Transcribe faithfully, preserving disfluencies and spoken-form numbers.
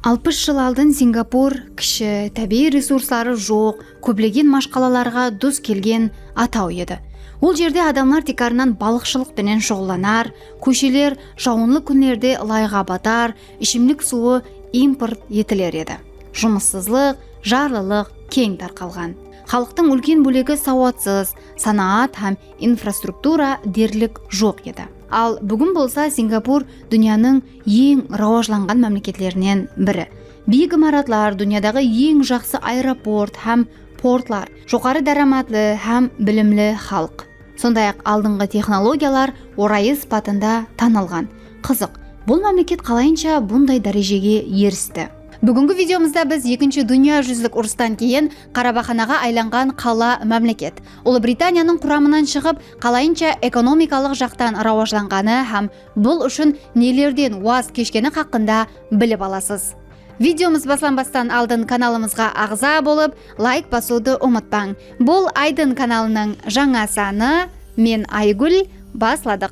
Alpıs jıl aldın Singapur kishi, tábiyiy resursları joq, kóplegen mashqalalarǵa dus kelgen ataw edi. Ol jerde adamlar tiykarınan balıqshılıq penen shuǵıllanar, kósheler jawınlı kúnlerde ılayǵa batar, ishimlik suwı import etiler edi. Jumıssızlıq, jarlılıq keń tarqalǵan. Xalıqtıń úlken bólegi sawatsız, sanaat hám infrastruktura derlik joq edi. Al búgin bolsa Singapur dúnyanıń eń rawajlanǵan mámleketlerinen biri. Biyik imaratlar, dúnyadaǵı eń jaqsı aeroport hám portlar, joqarı dáramatlı hám bilimli xalıq. Sonday-aq, aldınǵı texnologiyalar orayı sıpatında tanılǵan. Qızıq, bul mámleket qalayınsha bunday dárejege eristi? Búgingi videomızda biz Ekinshi dúnya júzlik urıstan keyin qarabaxanaǵa aylanǵan qala mámleket, Ulıbritaniyanıń quramınan shıǵıp, qalayınsha ekonomikalıq jaqtan rawajlanǵanı hám bul ushın nelerden waz keshkeni haqqında bilip alasız. Videomız baslanbastan aldın kanalımızǵa aǵza bolıp, layk basıwdı umıtpań. Bul Aydın kanalınıń jańa sanı. Men Aygúl, basladıq.